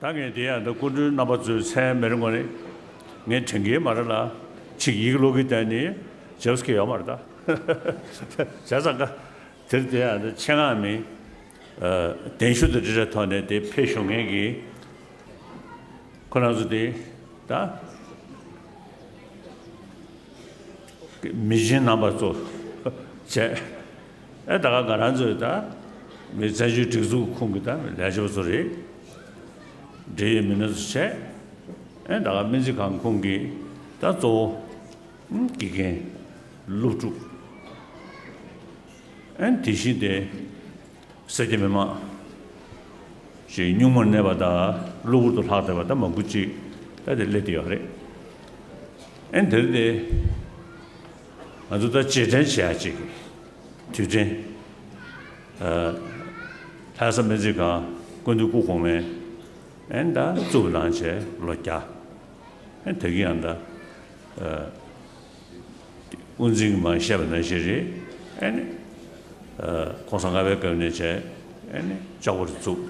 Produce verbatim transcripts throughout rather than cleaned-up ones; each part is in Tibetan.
ད་ངས་དེ་ཡང་ད་སྐུ་མགྲོན་རྣམ་པ་ཚོའི་མཚན་མེད་རེད་ངོ་ནི། ངས་དྲན་གྱི་མ་རེད་ལ། ཅིག་ཡིག་ཀློག་གི་བསྡད་ནི་བྱེད་ས་གི་ཡོད་མ་རེད་ད། བྱས་ཙང་ཀ་དེར་དེ་ཡང་ད་ཆེད་མངགས་མི་གདན་ཞུ་དང་འབྲེལ་བའི་ཐོག་ནས་དེ་ཕེབས་བཞུགས་མཁན་གྱི་ཁོ་རང་ཚོ་དེ་ད་མི་ཆེན་རྣམ་པ་ཚོ་བྱས། ཨེ་ད་ག་ང་རང་ཚོའི་ད་མི་བཙན་བྱོལ་སྒྲིག་འཛུགས་ཁོངས་ཀྱི་ད་ལས་བྱེད་པ་ཚོ་རེད། འབྲེལ་ཡོད་མི་སྣ་ཚོ་བྱས། ཨེ་ད་ག་སྨན་རྩིས་ཁང་ཁོངས་ཀྱི་ད་གཙོ་བོ་དགེ་རྒན། སློབ་ཕྲུག་ཨན་དེ་བཞིན་ཏེ། སེར་སྐྱ་མི་མང་ཞིག་སྨྱུག་མར་གནས་པ་དང་གློ་བུར་དུ་ལྷག་བསྡད་པ་དང་མང་པོ་ཅིག་ད་དེ་སླེབས་བསྡད་ཡོད་རེད། ཨན་དེར་ཏེ། ང་ཚོ་ད་རྗེས་དྲན་བྱེད་ཡ་ཅིག་དུས་དྲན། ལྷ་ས་སྨན་རྩིས་ཁང་སྐུ་མདུན་སྐུ་གོང་མའི་ཨན་ད་གཙུག་ལག་བྱས་ལོ་བརྒྱ། ཨན་དེ་གི་ཡང་ད། དབུ་འཛིན་གྱིས་མར་བཤད་པ་ནང་བཞིན་རེད། ཨེ་ནི། ཨ་གོང་ས་ལྔ་པའི་སྐབས་ནས་བྱས། ཨེ་ནི་ལྕགས་པོ་རུ་བཙུགས།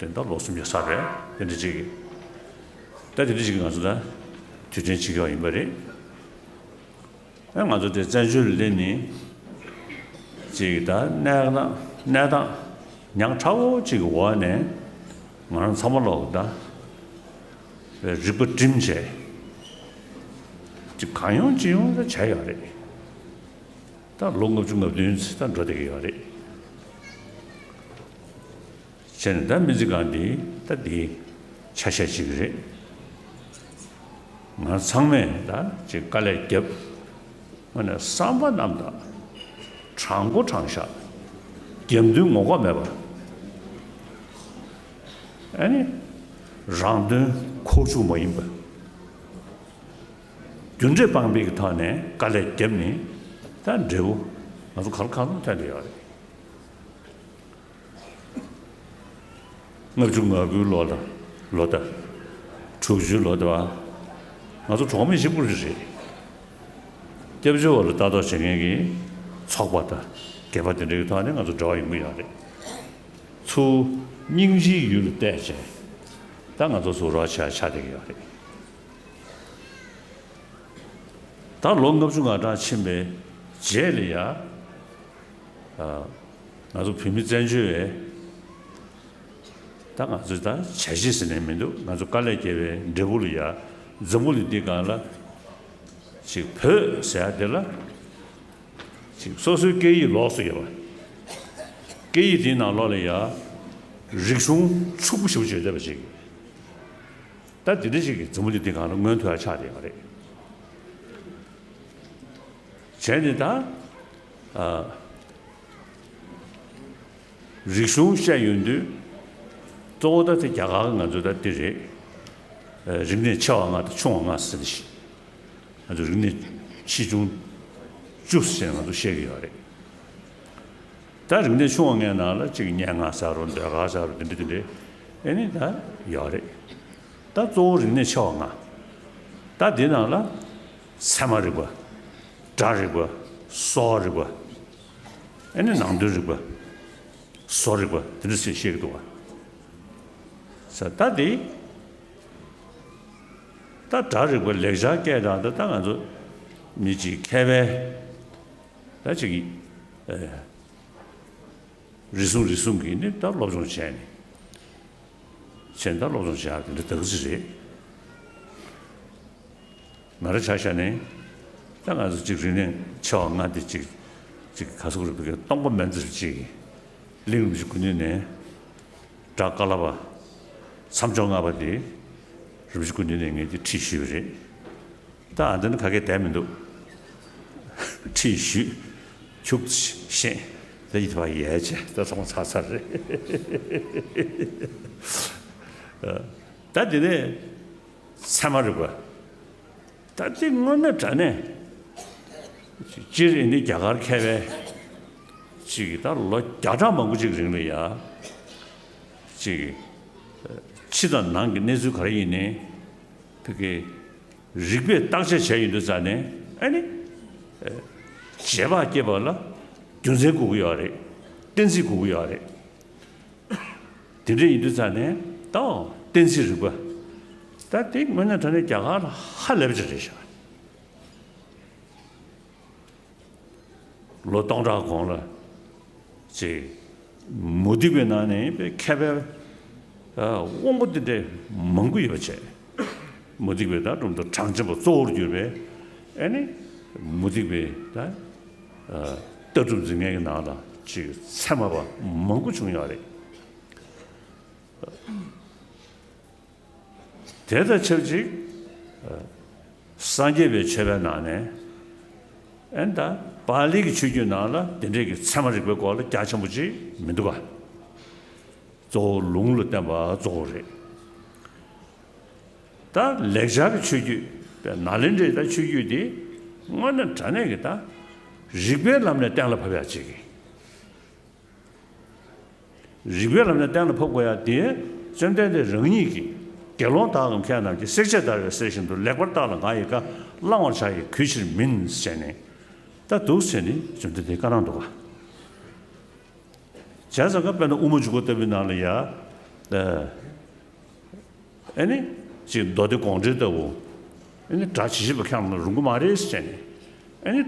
དེ་འདྲ་ལོ་སུམ་བརྒྱ་ཚར་བས་དེ་འདྲ་ཅིག་གིས། ད་དེ་འདྲ་ཅིག་གིས་ང་ཚོ་ད་དུས་དྲན་བྱེད་ཀྱི་ཡོད་ཡིན་པ་རེད། ཨེ་ང་ཚོ་དེ་བཙན་བྱོལ་ལ་སླེབས་ནས་ཅིག་ད་གནས་སྟངས་གནས་སྟངས་ཉག་ཕྲ་བོ་ཅིག་གི་འོག་ནས་ང་རང་ཚང་མ་ལོག་ད། རིག་པ་བསྒྲིམས་བྱས། ཅིག་གང་ཡོང་ཅི་ཡོང་ད་བྱས་ཡོད་རེད། ད་ལོ་ལྔ་བཅུ་ང་བདུན་ཙམ་ད་འགྲོ་བསྡད་ཀྱི་ཡོད་རེད། བྱས་ནས་ད་སྨན་རྩིས་ཁང་འདི་ད་འདི་ཆ་ཤས་ཅིག་རེད། ང་ཚང་མས་ད་ཅིག་དཀའ་ལས་བརྒྱབ། དངོས་གནས་བསམ་པ་རྣམ་དག་དྲང་པོ་དྲང་བཞག་རྒྱབ་མདུན་ངོ་ལྐོག་མེད་པ། ཨ་ནི། རང་དོན་ཁོག་ཆུག་མ་ཡིན་པ། རྒྱུ་འབྲས་སྤངས་པའི་གི་ཐོག་ནས་དཀའ་ལས་བརྒྱབ་ནས་ད་འབྲས་བུ་ང་ཚོ་ག་ལ་གང་འཚམ་ཐོན་བསྡད་ཡོད་རེད། ལྔ་བཅུ་ང་དགུའི་ལོ་ལ་ལོ་ཟླ། དྲུག་ཅུའི་ལོ་ཟླ་བ། ང་ཚོ་གྲོགས་མེད་གཅིག་པུ་རེད། སྐྱབས་བཅོལ་བ་ལ་ལྟ་རྟོག་བྱེད་མཁན་གྱི་ཚོགས་པ་དང་སྒེར་པ་དེ་འདྲའི་ཐོག་ནས་ང་ཚོ་འབྲེལ་བ་ཡོང་གི་ཡོད་རེད། ཚུར་སྙིང་རྗེའི་ཡུལ་ལ་བལྟས་བྱས་ད་ང་ཚོ་ཚུར་རོགས་བྱ་ཆགས་བསྡད་ཀྱི་ཡོད་རེད། ད་ལོ་ལྔ་བཅུ་ང་གྲངས་ཕྱིན་པའི་རྗེས་ལ་ཡ། ཨ། ང་ཚོ་བོད་མི་བཙན་བྱོལ་བས་ད་ང་ཚོས་ད་བྱས་རྗེས་ཟེར་ནས་མི་འདུག་ང་ཚོ་དཀའ་ལས་བརྒྱབ་པའི་འབྲས་བུ་ལ་ཡ་འཛམ་བུ་གླིང་འདི་སྒང་ལ་ཅིག་བོད་ཟེར་ཡ་དེ་ལ་ཅིག་སོ་སོའི་སྐད་ཡིག་ལོགས་སུ་ཡོད་པ། སྐད་ཡིག་དེའི་ནང་ལོགས་ལ་ཡ་རིག་གཞུང་ཕྱུག་པོ་ཞེ་པོ་ཅིག་ཡོད་བསྡད་པ་ཅིག་ད་འདི་འདྲ་ཞིག་གིས་འཛམ་བུ་གླིང་འདི་སྒང་ལ་མངོན་ཐུབ་ཡ་ཆགས་བསྡད་ཡོད་རེད། བྱས་ནས་ད། ཨ། རིག་གཞུང་བཤད་ཡོང་དུས། གཙོ་བོ་ད་དེ་རྒྱ་གར་གྱི་ང་ཚོ་ད་འདི་རེད། ཨ། རིག་གནས་ཆེ་བ་ལྔ་དང་ཆུང་བ་ལྔ་ཟེར་ནས་ཤི། ང་ཚོ་རིག་གནས་ཆེ་ཆུང་བཅུ་ཟེར་ང་ཚོ་བཤད་ཀྱི་ཡོད་རེད། ད་རིག་གནས་ཆུང་བ་ལྔའི་ནང་ལ་གཅིག་སྙན་ངག་ཟེར་རོ། ཟློས་གར་ཟེར་རོ། འདི་འདྲ་འདི་འདྲ་ཨེ་ནི་ད་ཡོད་རེད། ད་གཙོ་བོ་རིག་གནས་ཆེ་བ་ལྔ། ད་འདི་ནང་ལ་ཚད་མ་རིག་པ། སྒྲ་རིག་པ། སྲོལ་རིག་པ། ཨེ་ནི་ནང་དོན་རིག་པ། བཟོ་རིག་པ་འདི་འདྲ་ཞིག་བཤད་ཀྱི་འདུག་བ། ས་ད་འདི། ད་སྒྲ་རིག་པ་ལེགས་སྦྱར་སྐད་དང་ད་ད་ང་ཚོ་མི་གཅིག་མཁས་པའི་ད་ཅིག་ཨེ། རེ་ཟུང་རེ་ཟུང་གིས་ནི་ད་སློབ་སྦྱོང་བྱས་ནས་བྱས་ནས་ད་སློབ་སྦྱོང་བྱེད་ཡག་དེ་འདྲ་དག་ཅིག་རེད། ང་རང་ཆ་བཞག་ནས་ད་ང་ཚོ་གཅིག་རིག་གནས་ཆེ་བ་ལྔ་དེ་གཅིག་གཅིག་ག་ཟེར་དགོས་རེད། བོད་སྐད་སྟོང་པ་མིན་ཙམ་ཅིག་གླིང་རིན་པོ་ཆེ་སྐུ་མདུན་ནས་སྒྲ་ཀ་ལ་པ་མཚམས་སྦྱོར་ལྔ་པ་དེ་རིན་པོ་ཆེ་སྐུ་མདུན་ནས་ངས་དེ་ཁྲིད་ཞུས་པ་རེད། ད་ཨ་འདི་ནི་ག་གེ་བསྡད་མི་འདུག་ཁྲིད་ཞུས། ཁྱུག་ཤེས། ད་ཡིད་བ་ཡལ་བྱས་ད་ཚང་མ་ཚར་ཚར་རེད། ད་འདི་ནས་ཚད་མ་རིག་པ། ད་འདི་དངོས་གནས་དྲང་གནས་སྤྱིར་ཨེ་འདི་རྒྱ་གར་མཁས་པའི་ཅིག་ད་ལོ་བརྒྱ་ཕྲག་མང་པོ་ཅིག་རིང་ལ་ཡ་ཅིག་ཕྱི་དང་ནང་གི་གནས་ཚུལ་ག་རེ་ཡིན་ནའི་ཕ་གི་རིག་པས་བརྟག་དཔྱད་བྱས་ཡོང་དུས་ཙང་ནས་ཨ་ནི། རྗེས་དཔག་སྐྱེས་པ་ལ་རྒྱུ་མཚན་དགོས་ཀྱི་ཡོད་རེད། གཏན་ཚིགས་དགོས་ཀྱི་ཡོད་རེད། དེ་འདྲ་ཡིན་དུས་ཙང་ནས་ད་ གཏན་ཚིགས་རིག་པ། ད་དེ་དངོས་གནས་དྲང་གནས་རྒྱ་གར་ལ་ཧ་ལས་པ་ཅིག་རེད་ཤག་ལོ་སྟོང་ཕྲག་གོང་ལ་ཅིག་མུ་སྟེགས་པའི་ནང་ནས་མཁས་པའི་དབང་པོ་འདི་འདྲའི་མང་པོ་ཡོད་པ་བྱས། མུ་སྟེགས་པའི་ད་གྲུབ་མཐའ་གྲངས་ཅན་པ་གཙོ་བོར་གྱུར་པའི་ཨེ་ནི་མུ་སྟེགས་པའི་ད་ལྟ་གྲུབ་འཛིན་མཁན་གྱི་ནང་ལ་ཅིག་ཚད་མ་པ་མང་པོ་བྱུང་ཡོད་རེད། དེ་དང་ཆབས་ཅིག་སངས་རྒྱས་པའི་ཆོས་པའི་ནང་ནས་ཨེ་ད་པཱ་ལི་གི་ཆོས་བརྒྱུད་ནང་ལ་དེ་འདྲས་ཀྱི་ཚད་མ་རིག་པའི་སྐོར་ལ་རྒྱ་ཆེན་པོ་ཅིག་མི་འདུག་ག་གཙོ་བོ་ལུང་ལ་བརྟེན་པ་གཙོ་བོ་རེད། ད་ལེགས་སྦྱར་གྱི་ཆོས་བརྒྱུད་པའི་ནཱ་ལེནྡྲའི་ད་ཆོས་བརྒྱུད་དེ་དངོས་གནས་དྲང་གནས་ཀྱི་ད་རིགས་པའི་ལམ་ནས་གཏན་ལ་ཕབ་ཡག་ཅིག་གི་རིགས་པའི་ལམ་ནས་གཏན་ལ་ཕབ་དགོས་ཡ་དེ་བཅོམ་ལྡན་འདས་རང་ཉིད་ཀྱིས་དགེ་སློང་དག་གམ་མཁས་རྣམས་ཀྱིས། བསྲེག་བཅད་བརྡར་བའི་གསེར་བཞིན་དུ། ལེགས་པར་བརྟགས་ལ་ང་ཡི་བཀའ། བླང་བར་བྱ་ཡི་གུས་ཕྱིར་མིན། ཟེར་ནས་ད་འདུག་ཟེར་ནས་བཅོམ་ལྡན་འདས་བཀའ་གནང་འདུག་ག་བྱས་ཙང་ཀ་དཔེར་ན་དབུ་མ་འཇུག་པ་ལྟ་བུའི་ནང་ལ་ཡ། ཨེ་ནི་ཅིག་མདོ་སྡེ་དགོངས་འགྲེལ་ལྟ་བུ། ཨེ་ནི་སྒྲ་ཇི་བཞིན་པ་ཁས་བླངས་ན་རུང་གི་མ་རེད་ཟེར་ནས། ཨེ་ནི།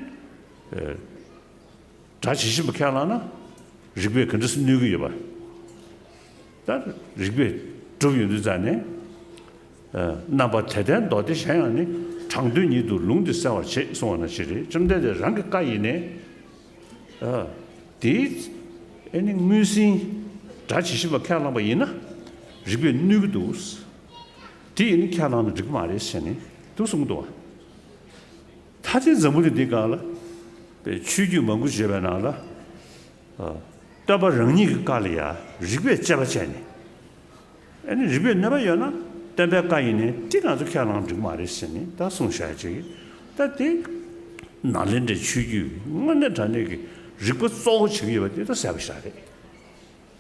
སྒྲ་ཇི་བཞིན་པ་ཁས་བླངས་ན་རིགས་པས་ག་འདྲ་སེ་གནོད་ཀྱི་ཡོད་པ། ད་རིགས་པས་གྲུབ་ཡོང་དུས་ཙང་ནས། རྣམ་པ་དེ་ལྟའི་མདོ་སྡེ་གཞན་ཡང་ནི། དྲང་དོན་ཉིད་དུ་ལུང་འདི་གསལ་བར་བྱེད། གསུངས་པ་ནང་བཞིན་རེད། བཅོམ་ལྡན་འདས་རང་གི་བཀའ་ཡིན་ནའི། དེ་ཨེ་ནི་དངོས་ཟིན་སྒྲ་ཇི་བཞིན་པ་ཁས་བླངས་པ་ཡིན་ན་རིགས་པས་གནོད་ཀྱི་འདུག་དེ་ཡིན་ནི་ཁས་བླངས་ན་འགྲིག་གི་མ་རེད་ཟེར་ནས་འདུག་གསུངས་འདུག་བ། ད་ལྟའི་འཛམ་བུ་གླིང་འདི་སྒང་ལ་པའི་ཆོས་བརྒྱུད་མང་པོ་ཡོད་པའི་ནང་ལ། ཨ། སྟོན་པ་རང་ཉིད་ཀྱི་བཀའ་ལ་ཡང་རིགས་པས་དཔྱད་པ་བྱས་ནས། ཨ་ནི་རིགས་པས་གནོད་པ་ཡོད་ན་སྟོན་པའི་བཀའ་ཡིན་ནའི་དེ་ང་ཚོ་ཁས་བླངས་འགྲིག་མ་རེད་ཟེར་ནས་ད་གསུངས་བཞག་ཅིག་ད་དེ་ནཱ་ལེནྡྲའི་ཆོས་བརྒྱུད་དངོས་གནས་དྲང་གནས་ཀྱི་རིགས་པ་གཙོ་བོ་བྱེད་ཀྱི་ཡོད་པ་དེ་ད་གསལ་པོ་ཞིག་རེད།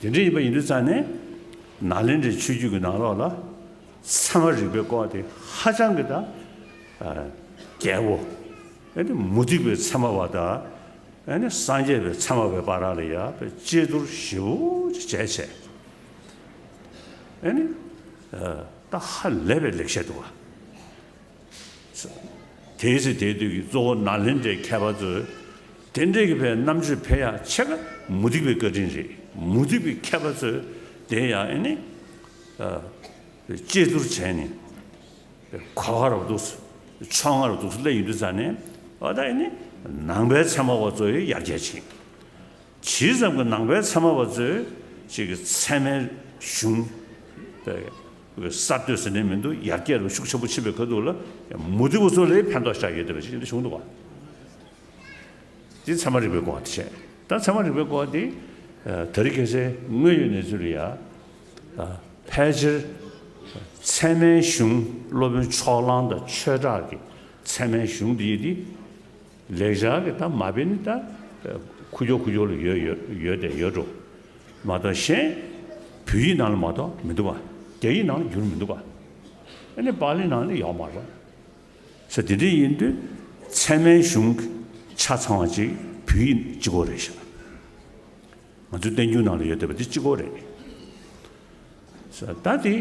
དེ་འདྲ་ཡིན་པ་ཡིན་དུས་ཙང་ནས་ནཱ་ལེནྡྲའི་ཆོས་བརྒྱུད་ཀྱི་ནང་ལོགས་ལ་ཚད་མ་རིག་པའི་སྐོར་དེ་ཧ་ཅང་གི་ད་རྒྱལ་པོ། ཨ་ནི་མུ་སྟེགས་པའི་ཚད་མ་པ་དང་། ཨ་ནི་སངས་རྒྱས་པའི་ཚད་མ་པའི་བར་ལ་ཡ་དཔེ་དཔྱད་བསྡུར་ཞེ་པོ་ཅིག་བྱས་བྱས། ཨ་ནི་ད་ཧ་ལས་པའི་ལེགས་བཤད་འདུག་བ། དེའི་ཚེ་དེའི་དུས་ཀྱི་གཙོ་བོ་ནཱ་ལེནྡྲའི་མཁས་པ་ཚོས་དེ་འདྲའི་གི་བའི་རྣམ་དཔྱོད་འཕེལ་ཡག་ཆེ་ཁ་མུ་སྟེགས་པའི་བཀའ་དྲིན་རེད། མུ་སྟེགས་པའི་མཁས་པ་ཚོས་དེ་ཡང་ཨེ་ནི་དཔྱད་བསྡུར་བྱས་ནས་གོ་བ་རུ་འདུག་ཕྱོགས་སྔ་རུ་འདུག་སླེབས་ཡོང་དུས་ཙང་ནས་ཨ་ད་ཨེ་ནི་ནང་པའི་ཚད་མ་པ་ཚོ་ཡི་ཡར་རྒྱས་ཕྱིན། ཇི་ཙམ་གྱི་ནང་པའི་ཚད་མ་པ་ཚོས་ཅིག་གི་ཚད་མའི་གཞུང་དེ་གསར་གཏོད་ཟེར་ནས་མི་འདུག་ཡར་རྒྱས་རུ་ཤུགས་ཆེན་པོ་ཕྱིན་པའི་ཁ་ཐུག་ལ་མུ་སྟེགས་པ་ཚོ་ལ་ཕན་ཐོགས་ཤར་ཡོད་བསྡད་པ་ཅིག་འདི་བྱུང་འདུག་བ། འདི་ཚད་མ་རིག་པའི་སྐོར་དེ་བྱས། ད་ཚད་མ་རིག་པའི་སྐོར་འདི་ད་རེས་ཁ་སང་དངོས་ཡོད་གནས་ཚུལ་ལ་ཡ། ཕལ་ཆེར་ཚད་མའི་གཞུང་སློབ་དཔོན་ཕྱོགས་གླང་དང་ཆོས་གྲགས་ཀྱི་ཚད་མའི་གཞུང་འདི་ཡི་འདི། ལེགས་སྦྱར་གྱི་ད་མ་དཔེ་ནི་ད་ཁུ་ཁྱོག་ཁུ་ཁྱོག་ལ་ཡོད་ཡོད་ཡོད་དེ་ཡོད་འགྲོ། མ་གཏོགས་གཞན་བོད་ཡིག་ནང་ལ་མ་གཏོགས་མི་འདུག་བ། རྒྱ་ཡིག་ནང་ལ་བསྒྱུར་མི་འདུག་བ། ཨ་ནི་པཱ་ལི་ནང་ལ་ཡོད་མ་རེད། ས་དེ་འདྲ་ཡིན་དུས་ཚད་མའི་གཞུང་ཆ་ཚང་བ་ཅིག་བོད་ཡིག་གཅིག་པོ་རེད་ཤག་ང་ཚོའི་བསྟན་འགྱུར་ནང་ལ་ཡོད་བསྡད་པ་འདི་གཅིག་པོ་རེད། ས་ད་དེ་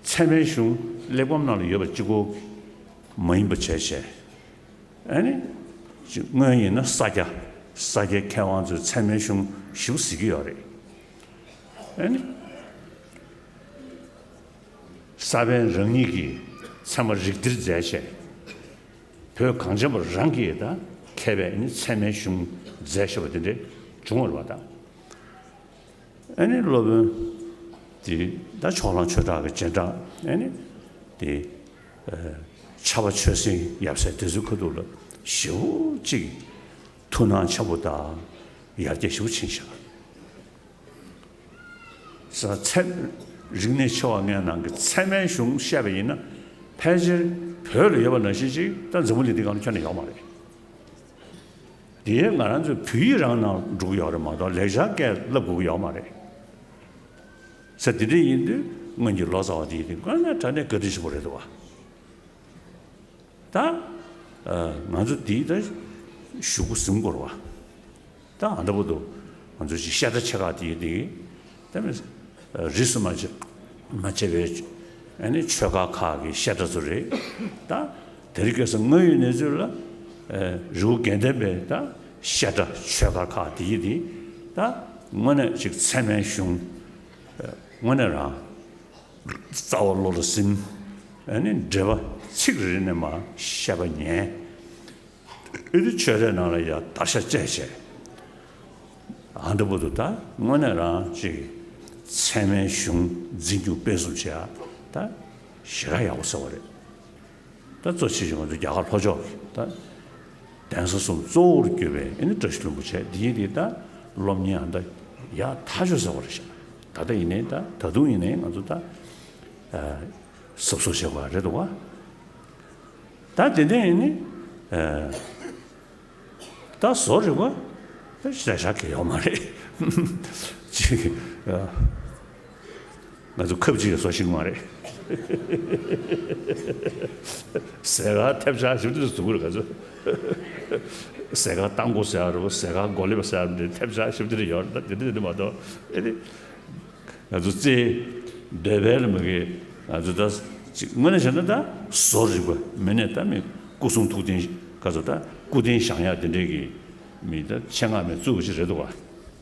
ཚད་མའི་གཞུང་གླེགས་བམ་ནང་ལ་ཡོད་པ་གཅིག་པོ་མ་ཡིན་པ་བྱས་བྱས། ཨ་ནི། སྔོན་ཡིན་ན་ས་སྐྱ། ས་སྐྱའི་མཁས་དབང་ཚོས་ཚད་མའི་གཞུང་ཞིབ་གཟིགས་ཀྱི་ཡོད་རེད། ཨ་ནི། ས་པཎ་རང་ཉིད་ཀྱིས་ཚད་མ་རིགས་འདིར་མཛད་བྱས། བོད་གངས་ཅན་པ་རང་གིས་ད་མཁས་པའི་ཨ་ནི་ཚད་མའི་གཞུང་མཛད་བཞག་པ་དེ་འདྲ་བྱུང་བ་རེད་པ་ད། ཨ་ནི་སློབ་དཔོན་དེ་ད་ཕྱོགས་གླང་ཆོས་གྲགས་ཀྱི་རྗེས་འབྲང་ཨ་ནི་དེ་ཕྱྭ་པ་ཆོས་སེང་ཡབ་སྲས་དེ་ཚོའི་ཁ་ཐུག་ལ་ཞེ་པོ་ཅིག་ཐུགས་སྣང་ཆེན་པོ་དང་ཡར་རྒྱས་ཞེ་པོ་ཕྱིན་ཤག་ས་ཚད་རིག་གནས་ཆེ་བ་ལྔའི་ནང་གི་ཚད་མའི་གཞུང་བཤད་པ་ཡིན་ན་ཕལ་ཆེར་བོད་ལ་ཡོད་པ་ནང་བཞིན་ཅིག་ད་འཛམ་བུ་གླིང་འདི་སྒང་ལ་ཁྱོན་ནས་ཡོད་མ་རེད། དེ་ང་རང་ཚོའི་བོད་ཡིག་རང་ནང་འགྲོ་གི་ཡོད་རེད་མ་གཏོགས་ལེགས་སྦྱར་སྐད་བསླབ་དགོས་ཀྱི་ཡོད་མ་རེད། ས་དེ་འདྲ་ཡིན་དུས་སྔོན་གྱི་ལོ་ཙཱ་བ་དེ་ཡིན་དུས་དངོས་གནས་དྲང་གནས་བཀའ་དྲིན་ཆེན་པོ་རེད་འདུག་བ། ད་ང་ཚོ་དེའི་ད་གཞུག་གུ་ཟིན་དགོས་རེད་བ། ད་ཨ་འདྲ་པོ་འདུག་ང་ཚོ་ཅིག་བཤད་གྲྭ་ཆེ་ཁག་དེ་ཡིན་དུས་ད་མི་རིས་སུ་མ་ཆད་མ་ཆད་པའི་ ཨ་ནི་ཆོས་ཁ་ཁག་གི་བཤད་གྲྭ་ཚོ་རེད། ད་དེ་རིང་ཁ་སང་དངོས་ཡོད་གནས་ཚུལ་ལ་ཨ་རི་བོ་དགེ་ལྡན་པའི་ད་བཤད་གྲྭ་ཆོས་ཁ་ཁག་དེ་ཡི་དེ་ད་དངོས་གནས་ཅིག་ཚད་མའི་གཞུང་ཨ་དངོས་གནས་རང་རྩ་བ་བློ་ལ་ཟིན། ཨ་ནི་འགྲེལ་པ་ཚིག་རེ་རེ་ནས་མར་བཤད་པ་ཉན། ཨེ་དེ་ཆོས་རའི་ནང་ལ་ཡ་དར་ཤ་བཅད་བྱས། ཨ་འདྲ་པོ་འདུག་ད་དངོས་གནས་རང་ཅིག་ཚད་མའི་གཞུང་འཛིན་སྐྱོང་སྤེལ་གསུམ་བྱེད་ཡ་ད་ཞེ་དྲག་ཡག་པོ་ཟེར་བ་རེད། ད་གཙོ་ཆེ་ཤོས་ང་ཚོ་རྒྱ་གར་ལྷོ་ཕྱོགས་ཀྱི་ད་གདན་ས་གསུམ་གཙོ་བོར་གྱུར་པའི་ཨེ་ནི་བཀྲ་ཤིས་ལྷུན་པོ་བྱས་འདི་ཡིན་དེ་ད་སློབ་གཉེར་ཨ་ད་ཡག་ཐག་ཆོད་ཟེར་བ་རེད་ཤག་ད་ལྟ་ཡིན་ནའི་ད་ད་དུང་ཡིན་ནའི་ང་ཚོ་ད་ཨ་གཟབ་གཟབ་བྱེད་དགོས་རེད་འདུག་བ། ད་དེ་ནས་ནི་ཨ་ད་བཟོ་རིག་པ་ད་ཞེ་དྲག་གི་ཡོད་མ་རེད། ཅིག་ཨ་ང་ཚོ་ཁབ་ཅིག་བཟོ་ཤེས་མ་རེད། ཟས་ཁང་ཐེབས་ཆག་ཞིབ་ཏུ་བཟོ་གི་རེད་ང་ཚོ། ཟས་ཁང་ཏང་གོ་ཟེར་བ་རེད་པ། ཟས་ཁང་གོ་ལེབ་ཟེར་བ་རེད། ཐེབས་ཆག་ཞིབ་ཏུ་ཡོད་རེད། ད་དེ་འདྲ་དེ་འདྲ་མ་གཏོགས་ཨེ་རེད། ང་ཚོ་རྩེ་འདོད་པའི་ལ་མ་གི་ང་ཚོ་ད་ཅིག་དངོས་གནས་བྱས་ན་ད་བཟོ་རིག་པ་མི་ནས་ད་མི་སྐུ་གསུང་ཐུགས་རྟེན་ག་ཚོད་ད་སྐུ་རྟེན་བཞེངས་ཡག་དེ་འདྲའི་གི་མི་ད་ཆེད་མངགས་མི་བཙུགས་པ་ཞིག་རེད་འདུག་བ།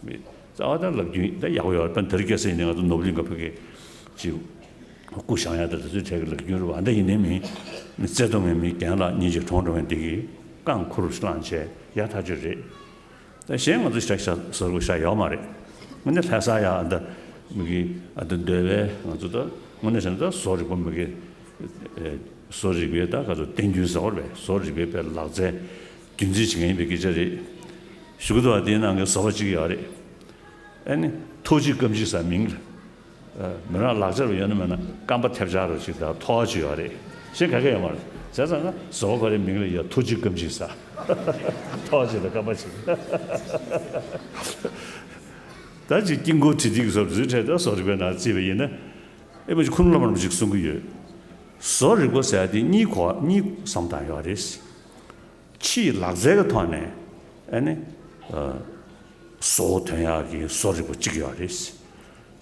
མི་རྩ་བ་ད་ལབ་རྒྱུ་ད་ཡག་པོ་ཡོད་རེད། ད་དེ་རིང་ཁ་སང་ཡིན་ནའི་ང་ཚོ་ནོར་བུ་གླིང་ག་ཕ་གི་ཅིག་སྐུ་བཞེངས་ཡག་ད་དེ་ཚོའི་གྲས་ཀྱི་ལབ་རྒྱུ་རེད་བ། ད་ཡིན་ནའི་མི་མི་རྩེ་གདོང་གི་མི་རྒན་ལགས་གཉིས་ཀྱིས་གྲོངས་འགྲོ་མཁན་དེ་གི་རྐང་ཁུར་བླངས་བྱས་ཡག་ཐག་ཆོད་རེད། ད་གཞན་ང་ཚོ་ཞེ་དྲག་ཞེ་དྲག་ཟ་དགོས་ཤ་ཡོད་མ་རེད། དངོས་གནས་ལྷ་ས་ཡ་ཨ་ད་མི་གི་ཨ་ད་འདོད་པའི་ང་ཚོ་ད་དངོས་གནས་བྱས་ན་ད་བཟོ་རིག་པ་མི་གི་ཨེ་བཟོ་རིག་པའི་ད་ག་ཚོད་བསྟན་རྒྱུན་ཟེར་བ་རེད་པས། བཟོ་རིག་པའི་དཔེ་ལག་རྩལ་རྒྱུན་འཛིན་བྱེད་མཁན་ཡིན་པའི་སྐད་ཆ་རེད། ཞུ་གི་འདུག་བ། དེའི་ནང་གི་བཟོ་པ་གཅིག་ཡོད་རེད། ཨ་ནི་ཐུགས་རྗེ་སྐམ་ཅིག་ཟེར་མིང་ལ། མི་རང་ལག་ཆ་རུ་ཡོད་ན་མེད་ན་སྐམ་པ་ཐེབས་ཆག་རུ་ཅིག་དང་ཐོག་ཅིག་ཡོད་རེད། གཞན་ག་གེ་ཡོད་མ་རེད། བྱས་ཙང་ན་བཟོ་པ་ཁོ་རའི་མིང་ལ་ཡ་ཐུགས་རྗེ་སྐམ་ཅིག་ཟེར། ཐོག་ཅིག་དང་སྐམ་པ་ཅིག་ད་ཅིག་དཀྱིལ་འཁོར་བྲིས་དེ་གི་བཟོ་བཟོའི་གྲས་ད་བཟོ་རིག་པའི་ནང་བརྩིས་པ་ཡིན་ན། ཨེ་མ་ཅིག་ཁུ་ནུ་བླ་མ་རིན་པོ་ཆེས་གསུང་གི་ཡོད། བཟོ་རིག་པ་ཟེར་ཡ་དེ་གཉིས་གོ་གཉིས་བསམ་སྟངས་ཡོད་རེད། ཕྱིའི་ལག་རྩལ་གྱི་ཐོག་ནས་ཨ་ནི་ཨ་བཟོ་བོ་ཐོན་ཡག་གི་བཟོ་རིག་པ་གཅིག་ཡོད་རེད།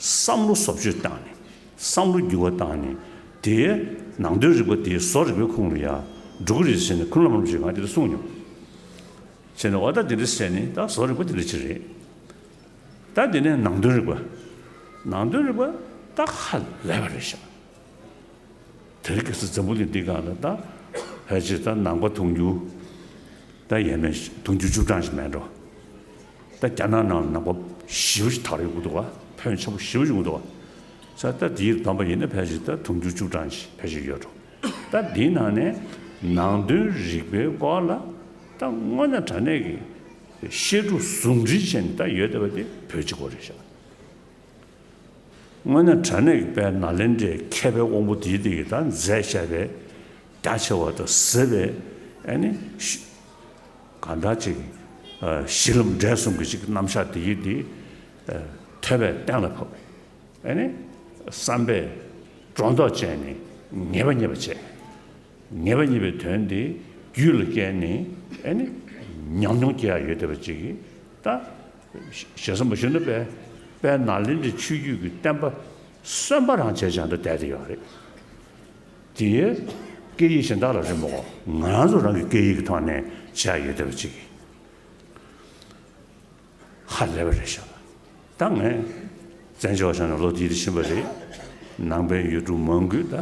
བསམ་བློ་བཟོ་བཅོས་བཏང་ནས་བསམ་བློ་འགྱུར་བ་བཏང་ནས་དེའི་ནང་དོན་རིག་པ་དེ་བཟོ་རིག་པའི་ཁོངས་ལ་ཡང་འགྲོ་གི་རེད་ཟེར་ནས་ཁུ་ནུ་བླ་མ་རིན་པོ་ཆེས་ང་དེ་འདྲ་གསུངས་མྱོང་། བྱས་ནས་འོ་ད་དེ་འདྲ་ཟེར་ནས་ད་བཟོ་རིག་པ་དེ་འདྲ་ཅིག་རེད། ད་དེ་ནས་ནང་དོན་རིག་པ། ནང་དོན་རིག་པ་ད་ཧ་ལས་པ་རེད་ཤག་དེ་རིང་ཁ་སང་འཛམ་བུ་གླིང་འདི་སྒང་ལ་ད་ཕལ་ཆེར་ད་ནང་པ་དུང་ཕྱུར་ད་ཡས་མས་དུང་ཕྱུར་བཅུ་གྲངས་ཤིག་མེད་འགྲོ། ད་རྒྱ་ནག་ནང་ལ་ནང་པ་ཞེ་པོ་ཅིག་དར་ཡོང་གི་འདུག་བ། ཕོན་ཆེན་པོ་ཞེ་པོ་ཅིག་ཡོང་གི་འདུག་བ། ས་ད་དེའི་བསྡོམས་པ་ཡིན་ན་ཕལ་ཆེར་ད་དུང་ཕྱུར་བཅུ་གྲངས་ཤིག་ཕལ་ཆེར་ཡོད་འགྲོ། ད་འདིའི་ནང་ནས་ནང་དོན་རིག་པའི་སྐོར་ལ་ད་དངོས་གནས་དྲང་གནས་ཀྱི་བཤད་སྒྲུབ་ཟུང་འབྲེལ་བྱས་ནས་ད་ཡོད་བསྡད་པ་དེ་བོད་གཅིག་པོ་རེད་ཤག་དངོས་གནས་དྲང་གནས་ཀྱི་དཔལ་ནཱ་ལེནྡྲའི་མཁས་པའི་དབང་པོ་དེའི་སྟེང་གི་ད་མཛད་བཞག་པའི་རྒྱ་ཆེ་བ་དང་ཟབ་པའི་ཨ་ནི་གང་ལྟར་ཅིག་གཞི་ལམ་འབྲས་གསུམ་གྱི་ཅིག་རྣམ་གཞག་དེ་ཡིས་དེ་ཐོས་པས་གཏན་ལ་ཕབ། ཨ་ནི་བསམ་པས་སྒྲོ་འདོགས་བཅད་ནས་ངེས་པ་རྙེད་པ་བྱས། ངེས་པ་རྙེད་པའི་དོན་དེ་རྒྱུད་ལ་སྐྱེས་ནས་ཨ་ནི་ཉམས་མྱོང་སྐྱེ་ཡག་ཡོད་བསྡད་པ་ཅིག་གིས་ད། ཞེ་ས་མ་ཞུ་ན་དཔལ་དཔལ་ནཱ་ལེནྡྲའི་ཆོས་བརྒྱུད་ཀྱི་བསྟན་པ་གསོན་པ་རང་བྱས་ཀྱང་ད་བསྡད་དེ་ཡོད་རེད། དེའི་སྐད་ཡིག་གཞན་དག་ལ་རེད་མོ། ང་རང་ཚོ་རང་གི་སྐད་ཡིག་གི་ཐོག་ནས་བྱས་ཡོད་བསྡད་པ་ཅིག་གིས། ཧ་ལས་པ་རེད་ཤག་ད་ངས་བཙན་བྱོལ་བ་ཆགས་ནས་ལོ་འདི་འདྲ་ཕྱིན་པ་རེད། ནང་པའི་ཡུལ་གྲུ་མང་པོའི་ད་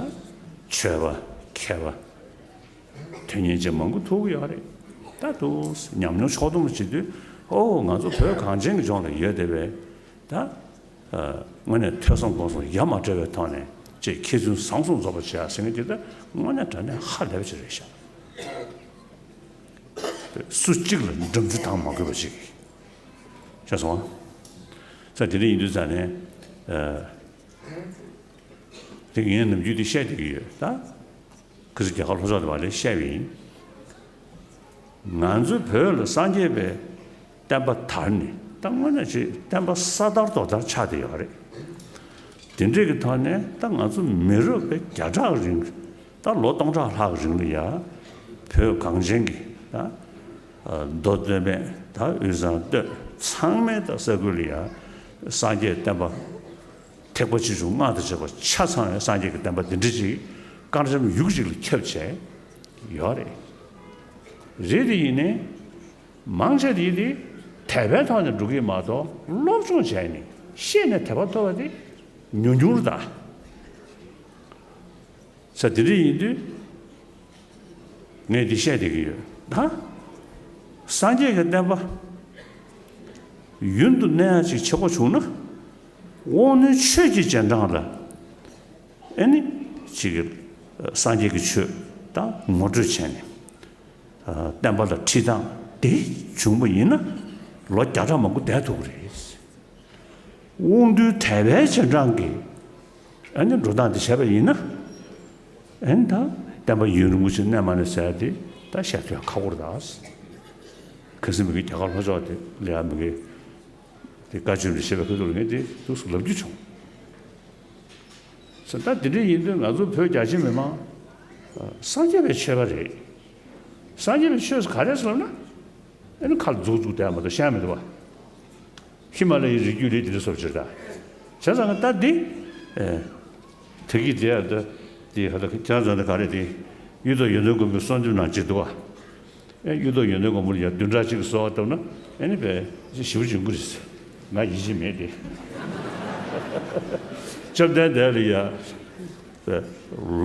ཆོས་པ་མཁས་པ་དོན་གཉེར་ཅན་མང་པོ་ཐུག་གི་ཡོད་རེད། ད་དུ་ཉམས་མྱོང་ཕྱོགས་བསྡོམས་བྱེད་དུས་ཨོ་ང་ཚོ་བོད་གངས་ཅན་གྱི་ལྗོངས་ལ་ཡོད་བསྡད་པའི་ད་དངོས་གནས་ཐོས་བསམ་སྒོམ་གསུམ་ཡ་མ་བྲལ་བའི་ཐོག་ནས་ཅིག་མཁས་བཙུན་བཟང་གསུམ་རྫོགས་པར་བྱེད་ཡ་ཟེར་མཁན་དེ་ད་དངོས་གནས་དྲང་གནས་ཧ་ལས་པ་ཅིག་རེད་ཤག་སུ་གཅིག་ལ་འགྲམ་ཆུ་བཏང་མ་དགོས་པ་ཅིག་ཤེས་སོང་ཨ། ས་དེ་འདྲ་ཡིན་དུས་ཙང་ནས་ཨ། དེ་ངས་ནམ་རྒྱུན་དེ་བཤད་བསྡད་ཀྱི་ཡོད་ད། ཁ་སང་རྒྱ་གར་ལྷོ་ཕྱོགས་དེ་བ་ལས་བཤད་པ་ཡིན། ང་ཚོའི་བོད་ལ་སངས་རྒྱས་པའི་བསྟན་པ་དར་ནས་ད་དངོས་གནས་ཅིག་བསྟན་པ་ས་དར་རྡོ་དར་ཆགས་བསྡད་ཡོད་རེད། དེ་འདྲས་ཀྱི་ཐོག་ནས་ད་ང་ཚོ་མི་རབས་པའི་བརྒྱ་ཕྲག་རིང་ད་ལོ་སྟོང་ཕྲག་ལྷག་རིང་ལ་ཡ་བོད་གངས་ཅན་གྱི་ད་མདོ་སྟོད་སྨད་ད་དབུས་གཙང་སྟོད་ཚང་མའི་ད་ས་ཁུལ་ལ་ཡ་སངས་རྒྱས་བསྟན་པ་ ཐེག་པ་ཆེ་ཆུང་སྔགས་དང་བཅས་པ་ཆ་ཚང་བའི་སངས་རྒྱས་ཀྱི་བསྟན་པ་འདི་འདྲ་ཅིག་དཀར་འཇམ་ཡུག་ཅིག་ལ་ཁྱབ་བྱས་ཡོད་རེད། རེད་དེ་ཡིན་ནའི། མང་ཆེ་དེ་དེ་དད་པའི་ཐོག་ནས་འགྲོ་གི་མ་གཏོགས་སློབ་སྦྱོང་བྱས་ནས་ཤེས་ནས་དད་པ་ཐོབ་པ་དེ་ཉུང་ཉུང་རེད་ད། ས་དེ་འདྲ་ཡིན་དུས་ངས་འདི་བཤད་བསྡད་ཀྱི་ཡོད་ད། སངས་རྒྱས་ཀྱི་བསྟན་པ་ཡུན་དུ་གནས་ཡག་ཅིག་བྱེད་དགོས་བྱུང་ན། དབང་རྣོན་ཆོས་ཀྱི་རྗེས་འབྲང་ལ་ཨེ་ནི་ཅིག་སངས་རྒྱས་ཀྱི་ཆོས་དང་ངོ་སྤྲོད་བྱས་ནས། བསྟན་པ་ལ་ཁྲིད་སྟངས་དེ་བྱུང་བ་ཡིན་ན་ལོ་བརྒྱ་ཕྲག་མང་པོ་བསྡད་ཐུབ་ཀྱི་རེད། དབང་རྣོན་དད་པའི་རྗེས་འབྲང་གི་ཨ་ནི་འགྲོ་སྟངས་དེ་བྱས་པ་ཡིན་ན། ཨ་ནི་ད་བསྟན་པ་ཡུན་རིང་པོ་ཞིག་གནས་མ་གནས་ཟེར་ཡ་དེ་ད་བཤད་ཐུབ་ཡ་ཁག་པོ་རེད་ད། གལ་སྲིད་མི་གི་རྒྱ་གར་ལྷོ་ཕྱོགས་དེ་ལ་ཡ་མི་གི་དེ་བཀའ་ཆོས་འདྲ་བཤད་པའི་ཁ་ཐུག་ལ་ངས་དེ་ཐུགས་སུ་ལབ་རྒྱུ་བྱུང་། ཟེར་ད་དེ་འདྲ་ཡིན་དུས་ང་ཚོ་བོད་རྒྱ་ཆེ་མི་མང་སངས་རྒྱས་པའི་ཆོས་པ་རེད། སངས་རྒྱས་པའི་ཆོས་སུ་ག་རེ་ཟེར་ལབ་ན། ཨ་ནི་ཁ་ལ་མཛུབ་བཙུགས་བསྡད་མ་གཏོགས་བཤད་མི་འདུག་བ། ཧི་མ་ལ་ཡའི་རི་རྒྱུད་ལས་དེ་འདྲ་སོར་ཕྱིར་ད། བྱས་ཙང་ད་འདི། ཨེ། ད་གི་དེ་ཡ་ད། དེ་ཧ་ད་ཁྱེད་རང་ཚོ་ད་ག་རེ་དེ། གཡུ་ཐོག་ཡོན་ཏན་མགོན་པོའི་གསོལ་འདེབས་ནང་བྲིས་འདུག་བ། ཨེ་གཡུ་ཐོག་ཡོན་ཏན་མགོན་པོ་ལ་ཡ་བདུན་ཕྲག་གཅིག་གི་གསོལ་བ་བཏབ་ན་ཨེ་ནི་བས་ཞེ་པོ་འབྱུང་གི་རེད། ང་ཡིད་ཆེས་མེད་དེ། བཅོམ་ལྡན་འདས་ལ་ཡ།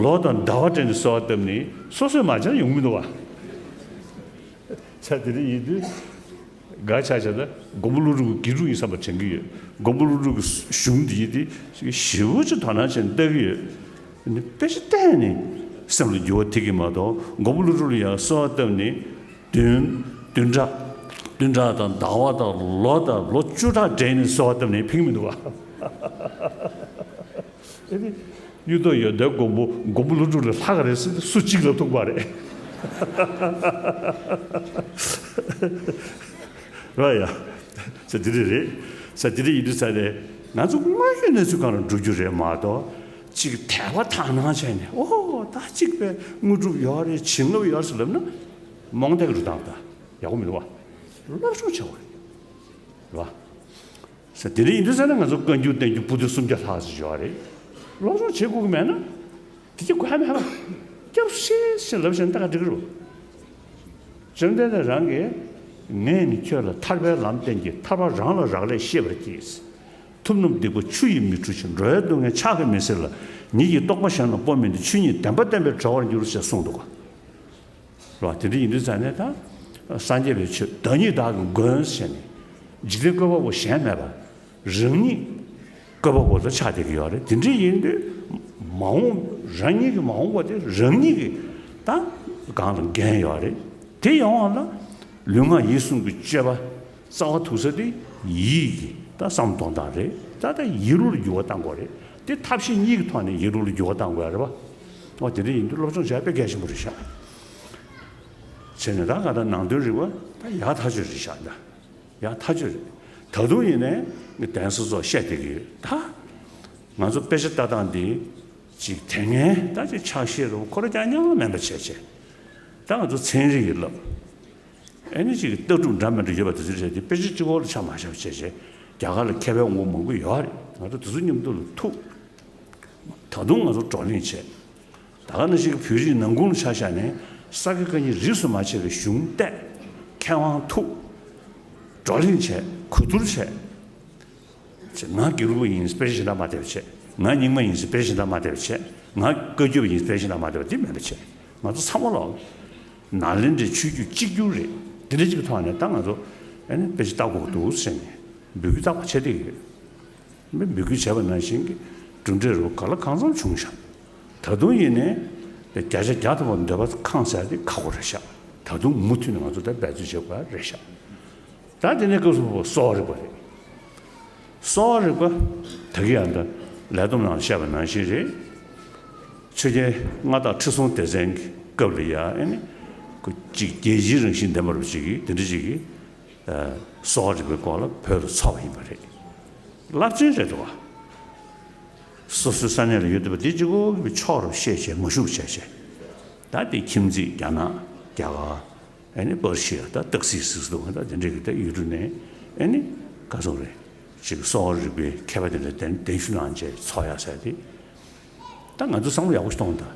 ལོ་དང་ཟླ་བ་སྤྲད་ནས་གསོལ་བ་བཏབ་ནས་སོ་སོས་མ་བྱས་ན་ཡོང་མི་འདུག་བ། ཆ་དེ་རིང་ཡིན་དུས། འགའ་ཆ་བྱས་ན་མགོན་པོ་ཀླུ་སྒྲུབ་ཀྱི་དགེ་ཕྲུག་ཡིན་བསམ་པ་དྲན་གྱི་ཡོད། མགོན་པོ་ཀླུ་སྒྲུབ་ཀྱི་གཞུང་འདི་ཡིན་ཏེ་ཞེ་པོ་ཅིག་དོ་སྣང་བྱས་ནས་ལྟ་གི་ཡོད། ནི་དཔེ་ཆ་བལྟས་ནས་སེམས་ལ་འགྱུར་བ་ཐེབས་ཀྱི་མ་གཏོགས་མགོན་པོ་ཀླུ་སྒྲུབ་ལ་ཡང་གསོལ་བ་བཏབ་ནས་བདུན་བདུན་ཕྲག་བདུན་ཕྲག་དང་ཟླ་བ་དང་ལོ་དང་ལོ་བཅུ་ཕྲག་སྦྲེལ་ནས་གསོལ་བ་བཏབ་ནས་ཕན་གྱི་མི་འདུག་བ། ཨེ་ནི། གཡུ་ཐོག་ཡོན་ཏན་མགོན་པོ་མགོན་པོ་ཀླུ་སྒྲུབ་ལས་ལྷག་ག་རེད་ཟེར་ན་སུ་གཅིག་ལབ་ཐུབ་པ་རེད། ར་ཡ། ས་དེ་རེད་རེད། ས་དེ་རེད་ཡིན་དུས་ས་རེད། ང་ཚོ་དངོས་ཡོད་གནས་ཚུལ་སྒང་ལ་འགྲོ་རྒྱུ་རེད་མ་གཏོགས། གཅིག་དད་པ་དག་སྣང་བྱས་ནས་ཨོ་ད་གཅིག་པའི་དངོས་གྲུབ་ཡོད་རེད་བྱིན་རླབས་ཡོད་རེད་ཟེར་ལབ་ན། རྨོངས་དད་ཀྱི་འགྲོ་སྟངས་དང་ཡག་པོ་མི་འདུག་བ། སློབ་སྦྱོང་བྱེད་དགོས་རེད། རེད་བ། ས་དེ་འདྲ་ཡིན་དུས་ས་ན་ང་ཚོ་བཀའ་འགྱུར་བསྟན་འགྱུར་པོ་ཏི་སུམ་བརྒྱ་ལྷག་ཙམ་ཡོད་རེད། སློབ་སྦྱོང་བྱེད་དགོས་ཀྱི་མེད་ན། དེ་ཅི་དགོས་ཡ་མེད་པ། སྐྱབས་སེ་ཞེས་ལབ་བཞིན་ལྟ་ག་འགྲིག་གི་རེད། བཅོམ་ལྡན་འདས་རང་གིས། ངས་ནི་ཁྱོད་ལ་ཐར་པའི་ལམ་བསྟན་གྱི་ཐར་པ་རང་ལ་རག་ལས་ཤེས་པར་གྱིས། ཐུབ་རྣམས་སྡིག་པ་ཆུ་ཡིས་མི་འཁྲུ་ཞིང་། འགྲོ་བའི་སྡུག་བསྔལ་ཕྱག་གིས་མི་སེལ་ལ། ཉིད་ཀྱི་རྟོགས་པ་གཞན་ལ་སྤོ་མིན་ཏེ། ཆོས་ཉིད་བདེན་པ་བསྟན་པས་གྲོལ་བར་འགྱུར་ཞེས་གསུངས་འདུག་ག། རེད་བ། དེ་འདྲ་ཡིན་དུས་ཙང་ནས་ད་སངས་རྒྱས་པའི་ཆོས་བདག་ཉིད་བདག་གི་མགོན་ཟེར་ནས་འཇིག་རྟེན་བཀོད་པ་པོ་གཞན་མེད་པ་རང་ཉིད་བཀོད་པ་པོ་ལ་ཆགས་བསྡད་ཀྱི་ཡོད་རེད། དེ་འདྲ་ཡིན་དུས་མ་འོངས་རང་ཉིད་ཀྱི་མ་འོངས་པ་དེ་རང་ཉིད་ཀྱི་ད་སྒང་ལ་འགན་ཡོད་རེད། དེ་ཡོང་བ་ལ་ལུས་ངག་ཡིད་གསུམ་གྱི་སྤྱོད་པ། རྩ་བ་ཐུག་ས་དེ་ཡིད་ཀྱི་ད་བསམ་གཏོང་སྟངས་རེད། ད་ལྟ་ཡིད་རོ་ལ་འགྱུར་བ་གཏང་དགོས་རེད། དེ་ཐབས་ཤེས་གཉིས་ཀྱི་ཐོག་ནས་ཡིད་རོ་ལ་འགྱུར་བ་གཏང་དགོས་རེད་པ། འོ་དེ་འདྲ་ཡིན་དུས་སློབ་སྦྱོང་བྱ་དཔེ་གལ་ཆེན་པོ་རེད་ཤག་བྱས་ནས་ད་ག་ད་ནང་དོན་རིག་པ་ད་ཡག་ཐག་ཆོད་རེད་ཤག་ད་ཡག་ཐག་ཆོད་རེད། ད་དུང་ཡིན་ནའི་ངས་གདན་ས་ཚོ་བཤད་བསྡད་ཀྱི་ཡོད་ད། ང་ཚོ་དཔེ་ཆ་ལྟ་སྟངས་འདི་ཅིག་དེ་སྔའི་ད་ཅིག་ཕྱག་བཞེས་རུ་ཁོ་ར་རྐྱང་རྐྱང་མེད་པ་བྱས་བྱས། ད་ང་ཚོ་ཚན་རིག་གི་ལབ། ཨེ་ནི་ཅིག་ལྟ་གྲུབ་འདྲ་མི་འདྲ་ཡོད་པ་དེ་ཚོ་རེད་དེ་དཔེ་ཆ་གཅིག་པོ་ལ་ཆ་མ་བཞག་བྱས་བྱས་རྒྱ་གར་ལ་མཁས་པའི་ངོ་མང་པོ་ཡོད་རེད། ང་ཚོ་དེ་ཚོ་མཉམ་དུ་ལ་ཐུག་ད་དུང་ང་ཚོ་བགྲོ་གླེང་བྱས། ད་ག་ནང་བཞིན་བོད་རིགས་ནང་ཁུལ་ལ་ཆ་བཞག་ནས་ས་དགེ་བཀའ་རྙིང་རིས་སུ་མ་ཆད་པའི་གཞུང་བལྟས། མཁས་དབང་ཐུག་བགྲོ་གླེང་བྱས། གོ་བསྡུར་བྱས། ང་དགེ་ལུགས་པ་ཡིན་དཔེ་ཆ་ཞིག་འདྲ་མ་བལྟས་པ་བྱས། ང་རྙིང་མ་ཡིན་དཔེ་ཆ་ཞིག་འདྲ་མ་བལྟས་པ་བྱས། ང་བཀའ་བརྒྱུད་པ་ཡིན་དཔེ་ཆ་ཞིག་འདྲ་མ་བལྟས་པ་འདི་མེད་པ་བྱས། ང་ཚོ་ཚང་མ་ལ་ནཱ་ལེནྡྲའི་ཆོས་བརྒྱུད་གཅིག་གྱུར་རེད། འདི་འདྲ་ཅིག་གི་ཐོག་ནས་ད་ང་ཚོ་ཨེ་ནི་དཔེ་ཆ་ལྟ་དགོས་འདུག་ཟེར་ནས་འབོད་སྐུལ་རྟག་པར་བྱས་བསྡད་ཡོད། མི་འབོད་སྐུལ་བྱས་པ་ནང་བཞིན་གྱི་གྲུབ་འབྲས་རུ་ག་ལ་གང་འཚམ་བྱུང་ཤག་ད་དུང་ཡིན་ནའི་བརྒྱ་ཆ་བརྒྱ་ཐམ་པ་འདོད་པ་ཁེངས་ཟེར་དེ་ཁག་པོ་རེད་ཤག་ད་དུང་མུ་མཐུད་ནས་ང་ཚོ་ད་འབད་རྩོལ་བྱེད་དགོས་རེད་ཤག་ད་དེ་ནས་སྐབས་སུ་བབ་པ་གསོ་བ་རིག་པ་རེད། གསོ་བ་རིག་པ་ད་གི་ཡང་ད་ལས་བསྡོམས་ནང་བཤད་པ་ནང་བཞིན་རེད། ཆོས་རྒྱལ་མངའ་བདག་ཁྲི་སྲོང་ལྡེ་བཙན་གྱི་སྐབས་ལ་ཡ་ཨེ་ནི་ཁོ་གཅིག་རྒྱལ་སྤྱིའི་རང་བཞིན་ལྡན་པ་རུ་ཅིག་གིས་དེ་འདྲ་ཅིག་གིས་གསོ་བ་རིག་པའི་སྐོར་ལ་བོད་ལ་འཚོགས་པ་ཡིན་པ་རེད། རླབས་ཆེན་རེད་འདུག་བ། སོ་སོའི་ས་གནས་ལ་ཡོད་བསྡད་པ་དེ་གཅིག་པོ་གི་ཕྱོགས་རུ་བཤད་བྱས་མ་ཞུགས་བྱས་བྱས། ད་དེ་ཁྱིམ་མཚེས་རྒྱ་ནག་རྒྱ་གར། ཨ་ནི་པར་ཤི་ཡ་ད་སྟག་གཟིག་ཟིག་འདུག་ད་དེ་འདྲ་གི་ད་ཡུལ་གྲུ་ནས་ཨ་ནི་ག་ཚོད་རེད། ཅིག་གསོ་བ་རིག་པའི་མཁས་པ་དེ་འདྲ་གདན་གདན་ཞུ་གནང་བྱས་ཚོགས་ཡག་ཟེར་ཏེ། ད་ང་ཚོ་བསམ་བློ་ཡག་པོ་ཞིག་གཏོང་དང་།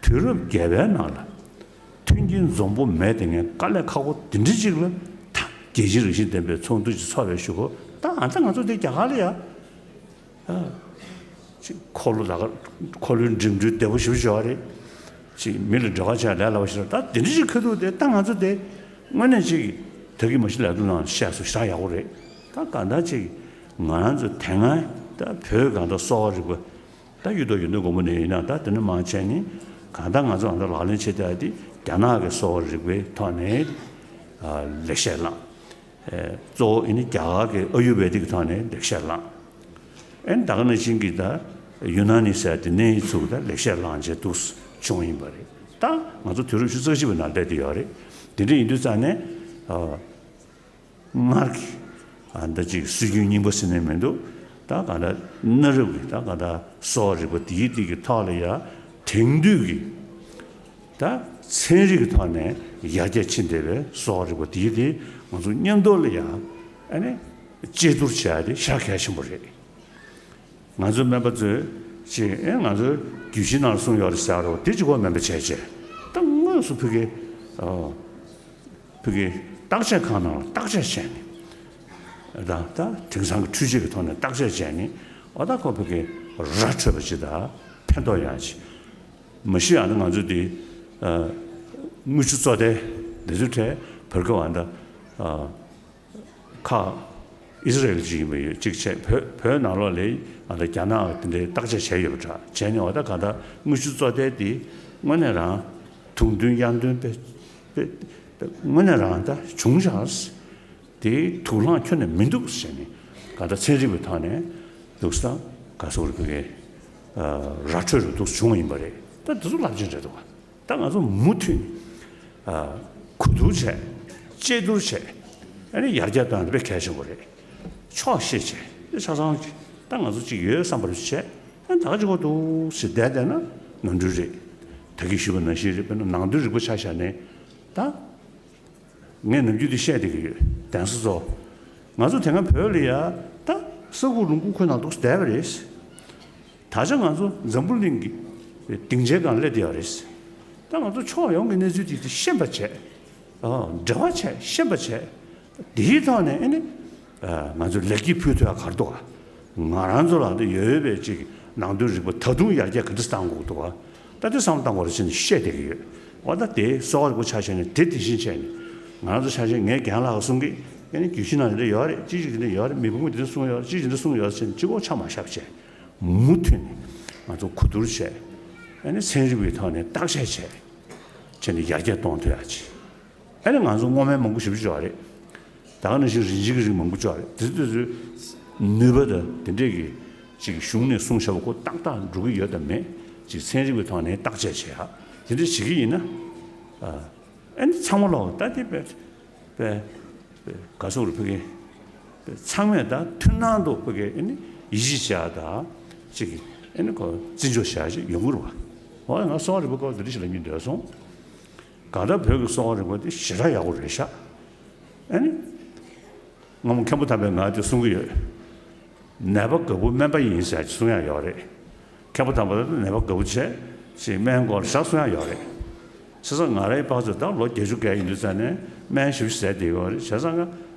དུས་རབས་བརྒྱད་པའི་ནང་ལ་མཐུན་རྐྱེན་འཛོམས་པོ་མེད་དེ་ངས་དཀའ་ལས་ཁག་པོ་དེ་འདྲ་ཅིག་ལ་ད་རྒྱལ་སྤྱིའི་རང་བཞིན་ལྡན་པའི་ཚོགས་འདུ་ཅིག་ཚོགས་པའི་གཞུག་གུ་ད་ཨ་ད་ང་ཚོ་དེ་རྒྱ་གར་ལ་ཡ། ཅིག་འཁོར་ལོ་ལ་འཁོར་ལོའི་འགྲིམ་འགྲུལ་བདེ་པོ་ཞེ་པོ་ཅིག་ཡོད་རེད། ཅིག་མི་ལ་འབྲེལ་བ་བྱས་ལས་སླ་པོ་ཞིག་རེད། ད་དེ་འདྲ་ཞིག་ཁ་ཐུག་དེ་ད་ང་ཚོ་དེ་དངོས་གནས་ཅིག་ད་གིན་མ་གཞི་ལས་དོན་ནང་བཤད་སོང་ཞེ་དྲག་ཡག་པོ་རེད། ད་གང་ལྟར་ཅིག་ང་རང་ཚོ་དེ་སྔ་ད་བོད་གང་ལྟར་གསོ་བ་རིག་པ་ད་གཡུ་ཐོག་ཡོན་ཏན་སྒོར་མོ་ནས་ཡིན་ན་ད་དེ་ནས་མང་ཆེ་ནི་གང་ལྟར་ང་ཚོ་གང་ལྟར་ལག་ལེན་བྱེད་བསྡད་དེ་རྒྱ་ནག་གི་གསོ་བ་རིག་པའི་ཐོག་ནས་ལེགས་བཤད་བླངས། གཙོ་བོ་ཨེ་ནི་རྒྱ་གར་གྱི་ཨ་ཡུར་བེ་དིག་ཐོག་ནས་ལེགས་བཤད་བླངས། ཨེ་ནི་ད་ག་ནང་བཞིན་གྱི་ད་ཡུ་ན་ནི་ཟེར་དེ་ནས་ཚུར་ད་ལེགས་བཤད་བླངས་བྱས་འདུག་བྱུང་ཡིན་པ་རེད། ད་ང་ཚོ་དུས་རབས་ཉི་ཤུ་རྩ་གཅིག་པའི་ནང་སླེབས་བསྡད་ཡོད་རེད། དེ་འདྲ་ཡིན་དུས་ཙང་ནས་ཨ་སྔར་གྱི་ཨ་ད་ཅིག་སྲོལ་རྒྱུན་རྙིང་པ་ཟེར་ནས་མི་འདུག་ད་ག་ད་གནའ་རབས་ཀྱི་ད་ག་ད་གསོ་བ་རིག་པ་དེའི་དེ་གི་ཐོག་ལ་ཡ་དེང་དུས་ཀྱི་ད་ཚན་རིག་གི་ཐོག་ནས་ཡར་རྒྱས་ཕྱིན་བསྡད་པའི་གསོ་བ་རིག་པ་དེའི་དེ་ང་ཚོ་མཉམ་དུ་ལ་ཡ་ཨ་ནི་དཔྱད་བསྡུར་བྱ་ཡ་དེ་ཞེ་དྲག་གལ་ཆེན་པོ་རེད། ང་ཚོ་སྨན་པ་ཚོས་ཅིག་ཨེ་ང་ཚོའི་རྒྱུད་བཞི་ནང་ལ་གསུངས་ཡོད་རེད་ཟེར་རོ་དེ་ཅིག་གོ་སྨན་པ་བྱས་བྱས་ད་དངོས་སུ་ཕ་གི་ཨ་ཕ་གི་བརྟག་དཔྱད་ཁང་ནང་ལ་བརྟག་དཔྱད་བྱས་ནས་ད་ད་དེང་སང་གི་འཕྲུལ་ཆས་ཀྱི་ཐོག་ནས་བརྟག་དཔྱད་བྱས་ནས་འོ་ད་ཁོ་ཕ་གི་ར་འཕྲོད་པ་ཅིག་ད་ཕན་ཐོགས་ཡག་ཅིག་མ་གཞི་ཡང་ན་ང་ཚོ་འདི་ཨ་དངུལ་ཆུ་བཙོ་ཐལ་འདི་ཚོའི་གྲས་བར་སྐབས་ཨ་ད་ཨ་ཁ་ཨི་སི་རེལ་ཅིག་ཡིན་པ་ཡོད་ཅིག་བྱས་བོད་བོད་ནང་ལོགས་ལ་ཨ་ད་རྒྱ་ནག་དེ་འདྲའི་བརྟག་དཔྱད་བྱས་ཡོད་པ་འདྲ་བྱས་ནས་འོ་ད་ག་ད་དངུལ་ཆུ་བཙོ་ཐལ་འདི་དངོས་གནས་རང་དུང་འདོན་གཡར་འདོན་དཔེ་དཔེ་དངོས་གནས་རང་ད་བྱུང་ཤག་དེའི་དུག་རླངས་ཁྱོན་ནས་མི་འདུག་ཟེར་ནས་ག་ད་ཚན་རིག་པའི་ཐོག་ནས་འདུག་ས་ག་སོག་རིག་པའི་ར་འཕྲོད་རུ་འདུག་བྱུང་བ་ཡིན་པ་རེད། ད་འདི་ཚོ་རླབས་ཆེན་རེད་འདུག་ད་ང་ཚོ་མུ་མཐུད་ནས་གོ་བསྡུར་བྱས་དཔྱད་བསྡུར་བྱས་ཨ་ནི་ཡར་རྒྱས་གཏོང་ཡ་དཔེ་གལ་ཆེན་པོ་རེད། ཕྱོགས་ཤེས་བྱས་ཆ་ཚང་ད་ང་ཚོ་གཅིག་ཡོད་བསམ་པ་རུ་བྱས་ཨ་ནི་ད་ག་ཅིག་གོ་འདུག་ཟེར་བསྡད་བསྡད་ན་ནོར་འཁྲུལ་རེད། ད་གིན་ཞུས་པ་ནང་བཞིན་རེད། དཔེར་ན་ནང་དོན་རིག་པ་ཆ་བཞག་ནས་ད། ངས་ནམ་རྒྱུན་དེ་བཤད་བསྡད་ཀྱི་ཡོད། གདན་ས་ཚོ། ང་ཚོ་དེ་སྔ་བོད་ལ་ཡ་ད་ས་ཁུག་ལུང་ཁུག་ཁོ་ནང་འདུག་བསྡད་པ་རེད། ད་ཆ་ང་ཚོ་འཛམ་བུ་གླིང་གི་སྡིངས་ཆའི་སྒང་སླེབས་བསྡད་ཡོད་རེད། ད་ང་ཚོ་ཕྱོགས་ཡོངས་ཀྱི་གནས་ཚུལ་དེ་དེ་ཤེས་པ་བྱས། ཨ་འབྲེལ་བ་བྱས་ཤེས་པ་བྱས། དེའི་ཐོག་ནས་ཨ་ནི། ང་ཚོས་ལེགས་སྐྱེས་ཕུལ་ཐུབ་ཡ་ག་རེ་འདུག་ག་ང་རང་ཚོ་ལ་འདི་ཡོད་ཡོད་པའི་ཅིག་ནང་དོན་རིག་པ་ད་དུང་ཡར་རྒྱས་ག་འདྲ་བཏང་དགོས་འདུག་ག་ད་དེ་བསམ་བློ་བཏང་དགོས་རེད་ཅེས་ནས་བཤད་བསྡད་ཀྱི་ཡོད། འོ་ད་དེ་གསོ་བ་རིག་པ་ཆ་བཞག་ནས་དེ་དེ་བཞིན་བྱས་ནས་ང་རང་ཚོ་ཆ་བཞག་ངའི་རྒན་ལགས་གསུང་གི་ཨ་ནི་རྒྱུད་བཞི་ནང་འདི་འདྲ་ཡོད་རེད། ཅི་ཞིག་འདི་འདྲ་ཡོད་རེད། མི་བུ་མོ་འདི་འདྲ་གསུང་ཡོད་རེད། ཅི་ཞིག་འདི་གསུང་ཡོད་རེད་ཅེས་ནས་གཅིག་པོ་ཆ་མ་བཞག་བྱས་མུ་མཐུད་ནས་ང་ཚོ་གོ་བསྡུར་བྱས་ཨ་ནི་ཚན་རིག་པའི་ཐོག་ནས་བརྟག་དཔྱད་བྱས་བྱས་ནས་ཡར་རྒྱས་གཏོང་ཐུབ་ཡ་ཅིག་ཨ་ནི་ང་ཚོ་སྔོ་སྨན་མང་པོ་ཞེ་པོ་ཅིག་ཡོད་རེད། ད་ག་ནང་བཞིན་རིན་ཆེན་གྱི་རིགས་མང་པོ་ཅིག་ཡོད་རེད། དེ་ཚོ་དེ་ཚོའི་ནུས་པ་དང་དེ་འདྲས་ཀྱི་ཅིག་གཞུང་ནས་གསུངས་བཞག་པ་ཁོ་ཏག་ཏག་འགྲོ་གི་ཡོད་དམ་མེད་ཅིག་ཚན་རིག་པའི་ཐོག་ནས་བརྟག་དཔྱད་བྱེད་ཡ་དེ་འདྲས་བྱེད་ཀྱི་ཡིན་ན། ཨ་ནི་ཚང་མ་ལོག་ད་དེ་པས་པས་པས་ག་སོག་རུ་ཕུ་གི་པས་ཚང་མས་ད་མཐུན་སྣང་དུ་ཕུ་གི་ཨ་ནི་ཡིད་ཆེས་བྱེད་ཡ་ད་ཅིག་ཨ་ནི་ཁོ་བརྩི་འཇོག་བྱེད་ཡ་ཅིག་ཡོང་གི་རེད་བ། འོ་ང་གསོ་བ་རིག་པའི་སྐོར་དེ་འདྲས་ཞིག་ལབ་སྙིང་འདོད་སོང་། གང་ལྟར་བོད་ཀྱི་གསོ་བ་རིག་པ་དེ་ཞེ་དྲག་ཡག་པོ་རེད་ཤག་ཨ་ནི། སྔ་མོ་མཁན་པོ་དམ་པས་ང་དེ་གསུང་གི་ཡོད། ནད་པ་དགའ་བོ་སྨན་པ་ཡིན་ཟེར་གསུང་ཡག་ཡོད་རེད། མཁན་པོ་དམ་པ་ནད་པ་དགའ་བོ་བྱས་ཅིག་སྨན་སྐོར་ལ་ཞག་གསུང་ཡག་ཡོད་རེད། བྱས་ཙང་ང་རའི་ཕར་ཚུར་ད་ལོ་བརྒྱད་ཅུ་བརྒལ་ཡིན་དུས་ཙང་ནས་སྨན་ཞིབ་ཞིབ་ཟེར་བསྡད་ཡོད་རེད། བྱས་ཙང་ང་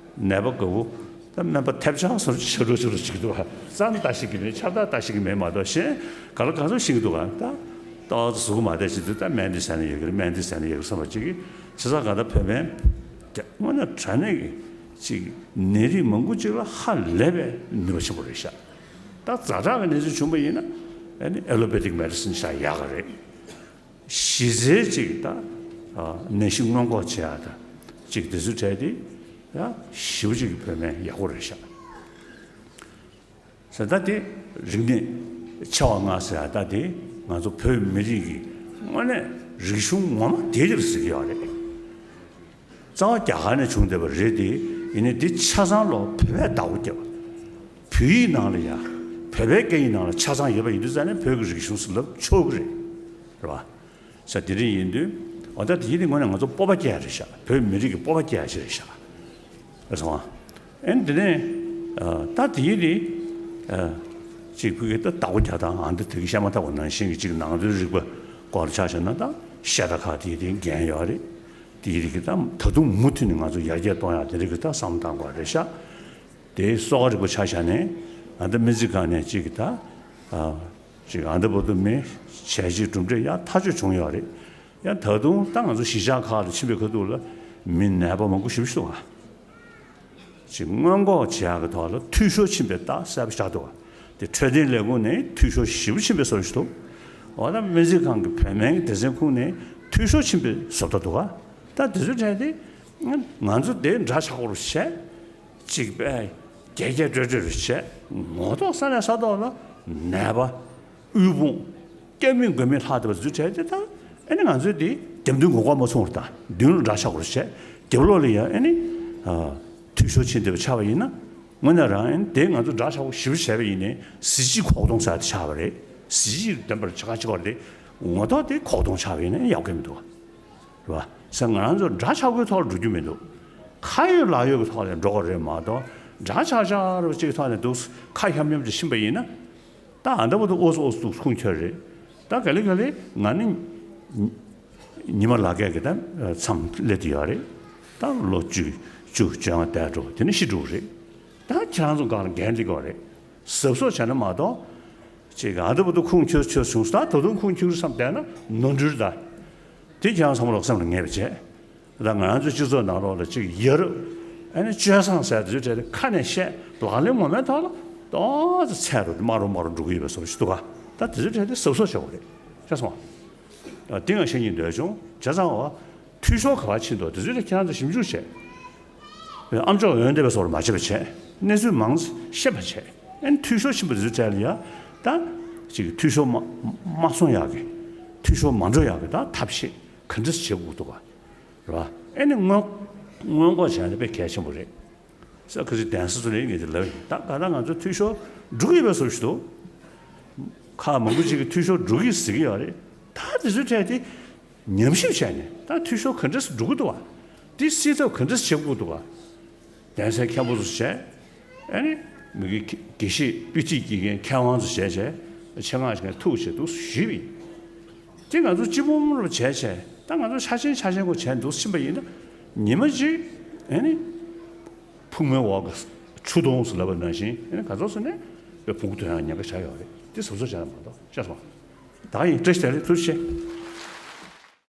ནད་པ་དགའ་བོ། ད་སྨན་པ་ཐེབས་ཆག་སོར་ཆ་རུ་ཆ་རུ་བྱེད་ཀྱི་འདུག་ག་ཙམ་ལྟ་ཤེས་ཀྱི་མེད། ཆ་ལྟ་ལྟ་ཤེས་ཀྱི་མེད་མ་གཏོགས་གཞན་ག་ལ་གང་འཚམ་ཤེས་ཀྱི་འདུག་ག་ད་ཏོག་ཙམ་གཟུགས་པོ་མ་བདེ་ཞིག་འདུག་ད་སྨན་འདི་ཟ་ན་ཡོད་ཀྱི་རེད། སྨན་འདི་ཟ་ན་ཡོད་ཀྱི་རེད་བསམ་པ་ཅིག་གིས་བྱས་ཙང་ག་ད་བོད་སྨན་དངོས་གནས་དྲང་གནས་ཀྱི་ཅིག་ནད་རིགས་མང་པོ་ཅིག་ལ་ཧ་ལས་པའི་ནུས་པ་ཆེན་པོ་རེད་ཤག་ད་ཛ་དྲག་གི་ནད་གཞི་བྱུང་བ་ཡིན་ན་ཨ་ནི་ཨེ་ལོ་པེ་ཐིག་མེ་ཌི་སིན་བྱས་ཡག་གི་རེད། གཞི་རྩའི་ཅིག་ད་ནད་གཞི་སྔོན་འགོག་བྱེད་ཡག་ད་ཅིག་དེ་ཚོའི་གྲས་དེ་ཡང་ཞེ་པོ་ཅིག་གི་བོད་སྨན་ཡག་པོ་རེད་ཤག་ཟེར་ད་དེ་རིག་གནས་ཆེ་བ་ལྔ་ཟེར་ཡག་ད་དེ་ང་ཚོ་བོད་མི་རིགས་ཀྱི་དངོས་གནས་རིག་གཞུང་ངོ་མ་དེ་རེད་ཟེར་གྱི་ཡོད་རེད། རྩ་བ་རྒྱ་གར་ནས་བྱུང་བསྡད་པ་རེད་དེ། ཡིན་ནའི་འདི་ཆ་ཚང་ལོ་བོད་པས་བདག་པོ་བརྒྱབ་པ། བོད་ཡིག་ནང་ལ་ཡ། བོད་པའི་སྐད་ཡིག་ནང་ལ་ཆ་ཚང་ཡོད་པ་ཡིན་དུས་ཙང་ནས་བོད་ཀྱི་རིག་གཞུང་ཟེར་ལབ་ཆོག་གི་རེད། རེད་བ། ས་དེ་རིང་ཡིན་དུས། འོ་ད་དེ་ཡིན་དུས་དངོས་གནས་ང་ཚོ་སྤོབས་པ་སྐྱེ་ཡ་རེད་ཤག་བོད་མི་རིགས་ཀྱི་སྤོབས་པ་སྐྱེ་ཡ་ཞིག་རེད་ཤག་རེད་སོང་ཨ། ཨེ་འདི་ནས་ ཨ། ད་དེའི་རིགས། ཨ། ཅིག་ཕ་གི་ད་བདག་པོ་རྒྱག་སྟངས་ཨ་འདི་དེ་གི་བཤད་མ་ཐག་པ་ནང་བཞིན་གྱི་ཅིག་ནང་དོན་རིག་པ་སྐོར་ཆ་བཞག་ན་ད་བཤད་གྲྭ་ཁག་དེའི་དེ་འགན་ཡོད་རེད། དེའི་རིགས་ཀྱི་ད་ད་དུང་མུ་མཐུད་ནས་ང་ཚོ་ཡར་རྒྱས་གཏོང་ཡག་དེ་རིགས་ཀྱི་ད་བསམ་བློ་བཏང་དགོས་རེད་ཤག་དེའི་གསོ་བ་རིག་པ་ཆ་བཞག་ནས་ཨ་ད་སྨན་རྩིས་ཁང་ནས་ཅིག་གི་ད། ཨ། ཅིག་ཨ་འདི་བར་དུ་མི་བྱས་རྗེས་གྲུབ་འབྲས་ཡག་ཐག་ཆོད་བྱུང་ཡོད་རེད། ཡང་ད་དུང་ད་ང་ཚོ་གཞིས་ཆགས་ཁག་ལ་ཕྱིན་པའི་ཁ་ཐུག་ལ་མི་ནད་པ་མང་པོ་ཞེ་པོ་ཞིག་འདུག་ག་ཅིག་སྔོན་འགོག་བྱེད་ཡག་གི་ཐོག་ལ་འཐུས་ཤོར་ཕྱིན་པའི་རྟགས་གསལ་པོ་ཞིག་འདུག་ག་དེ་འཕྲོད་བསྟེན་ལས་ཁུངས་ནས་འཐུས་ཤོར་ཞེ་པོ་ཕྱིན་པའི་བཟོ་འདྲ་ཞིག་འདུག་འོ་ད་སྨན་རྩིས་ཁང་གི་བོད་སྨན་གྱི་སྡེ་ཚན་ཁུངས་ནས་འཐུས་ཤོར་ཕྱིན་པའི་བཟོ་ལྟ་འདུག་ག་ད་དེ་ཚོའི་གྲས་དེ་ང་ཚོ་དེ་འདྲ་ཆགས་པོ་རུ་བྱས། གཅིག་པས་རྒྱས་རྒྱས་སྤྲོས་སྤྲོས་རེ་བྱས། ངོ་ཐོག་ས་ནས་ས་ཐོག་ལ་ནད་པ། དབུལ་ཕོངས། སྐྱབས་མེད་མགོན་མེད་ལྷག་བསྡད་པ་ཚོའི་གྲས་དེ་དང་། ཨ་ནི་ང་ཚོས་དེ་རྒྱབ་མདུན་མགོ་སྐོར་མ་སོང་བར་དང་མདུན་ལ་འདྲ་ཆགས་པོ་རེ་བྱས། རྒྱབ་ལོགས་ལ་ཡང་ཨ་ནི། ཨ། འཐུས་ཤོར་ཕྱིན་བསྡད་པ་ཆགས་པ་ཡིན་ན། དངོས་གནས་རང་ཨ་ནི་དེ་ང་ཚོ་འདྲ་ཆགས་པོ་ཞེ་པོ་བྱས་པ་ཡིན་ནའི་གཟི་བརྗིད་ཁོག་སྟོང་ཟེར་དེ་ཆགས་པ་རེད། གཟི་བརྗིད་ལྡན་པར་བྱ་དགའ་བྱེད་པ་རེད། ངོ་ཐོག་དེ་ཁོག་སྟོང་ཆགས་པ་ཡིན་ན་ཡག་གི་མི་འདུག་རེད་པ། ས་ང་རང་ཚོ་འདྲ་ཆགས་པོའི་ཐོག་ལ་འགྲོ་རྒྱུ་མི་འདུག་ཁ་ཡོད་ལག་ཡོད་ཀྱི་ཐོག་ནས་འགྲོ་དགོས་རེད་མ་གཏོགས། འདྲ་ཆགས་ཆགས་རེ་བ་གཅིག་གི་ཐོག་ནས་འདུག་ཁ་ཤམ་ཤམ་ཅིག་ཕྱིན་པ་ཡིན་ན། ད་ཨ་འདྲ་པོ་འདུག་ཨོ་ཙི་ཨོ་ཙི་འདུག་ཁུངས་འཁྱོལ་རེད། ད་ག་ལེ་ག་ལེ་ང་ནི་ཉི་མ་ལག་སྐྱེལ་གྱི་ད་མཚམས་སླེབས་དུ་ཡོད་རེད། ད་ལོ་བཅུ་བཅུ་བཅོ་ལྔ་འདས་འགྲོ་དེ་ནས་ཤི་འགྲོ་གི་རེད། ད་ཁྱེད་རང་ཚོ་སྒང་ལ་འགན་འདི་དགོས་རེད། གཟབ་གཟབ་བྱས་ན་མ་གཏོགས། ཅིག་ཨ་འདི་བར་དུ་ཁུངས་འཁྱོལ་འཁྱོལ་བྱུང་སོང་། ད་ད་དུང་ཁུངས་འཁྱོལ་བསམ་བསྡད་ན་ནོར་འཁྲུལ་ད། དེ་ཁྱེད་རང་ཚང་མ་ལོག་སེམས་ལ་ངེས་པ་བྱས། ད་ང་རང་ཚོའི་སྤྱི་ཚོགས་ནང་ལོགས་ལ་ཅིག་ཡ་རབས། ཨ་ནི་སྤྱོད་བཟང་ཟེར་དེ་ཚོའི་གྲས་དེ་ཁ་ནས་བཤད། ལག་ལེན་ངོ་མའི་ཐོག་ལ་ཏོག་ཙམ་ཚད་རུ་དམའ་རུ་དམའ་རུ་འགྲོ་གི་ཡོད་པའི་བཟོ་ཞིག་འདུག་ག་ད་དེ་ཚོའི་གྲས་དེ་གཟབ་གཟབ་བྱེད་དགོས་རེད། ཤེས་སོང་ངས། དེ་ང་བཤད་སྙིང་འདོད་བྱུང་། བྱས་ཙང་བ། འཐུས་ཤོར་ག་པར་ཕྱིན་འདུག་དེ་ཚོའི་གྲས་ཁྱེད་རང་ཚོ་ཞིབ་འཇུག་བྱས། ཨམ་ཅོག་འོན་ཏེ་བའི་བཟོ་འདྲ་མ་བྱེད་པ་བྱས། གནས་ཚུལ་མང་ཤེས་པ་བྱས། ཨན་འཐུས་ཤོར་ཕྱིན་པ་དེ་ཚོའི་གྲས་ལ་ཡ། ད། ཅིག་འཐུས་ཤོར་མ་མ་སོང་ཡག་གི། འཐུས་ཤོར་མ་འགྲོ་ཡག་གི་ད་ཐབས་ཤེས་ག་འདྲས་བྱེད་དགོས་འདུག་ག་རེད་པ། ཨ་ནི་སྔོན་སྔོན་འགོག་བྱས་ན་དཔེ་གལ་ཆེན་པོ་རེད། ས་ཁ་སི་གདན་ས་ཚོ་ལས་ངེས་ཀྱི་ལབ་ཡིན། ད་ག་ད་ང་ཚོ་འཐུས་ཤོར་འགྲོ་གི་ཡོད་པའི་བཟོ་ཞིག་འདུག་ཁག་མང་པོ་ཅིག་གི་འཐུས་ཤོར་འགྲོ་གི་ཟེར་གི་ཡོད་རེད། ད་དེ་ཚོའི་གྲས་དེ་ཉམས་ཞིབ་བྱས་ནས་ད་འཐུས་ཤོར་ག་འདྲས་འགྲོ་གི་འདུག་ག་དེ་སེལ་ཐབས་ག་འདྲས་བྱེད་དགོས་འདུག་ག་གདན་སའི་མཁན་པོ་ཚོ་བྱས། ཨ་ནི། མི་དགེ་དགེ་བཤེས་དཔེ་ཁྲིད་ཀྱི་མཁས་དབང་ཚོ་བྱས་བྱས། ཆེད་མངགས་ཀྱི་ཐུགས་བྱས་འདུག་ཞུས་པ་ཡིན། དེ་ང་ཚོ་སྤྱི་འབོར་རུ་བྱས་བྱས། ད་ང་ཚོ་ཆ་ཆེན་ཆ་ཆེན་གོ་བྱས་འདུག་ཕྱིན་པ་ཡིན་ན། ཉི་མ་གཅིག་ཨ་ནི། ཕུག་མའི་འོག་གི་ཆུ་དོང་ཟེར་ལབ་པ་ནང་བཞིན་ཨ་ནི་ག་ཚོད་ཟེར་ནས་དཔེ་ཕུང་ཐོན་ཡང་ཉེན་ཁ་ཆགས་ཡོད་རེད། དེ་གཟབ་གཟབ་བྱས་ན་མ་གཏོགས་ཤེས་སོང་། ད་ཡིན། བཀྲ་ཤིས་བདེ་ལེགས། ཐུགས་རྗེ་ཆེ།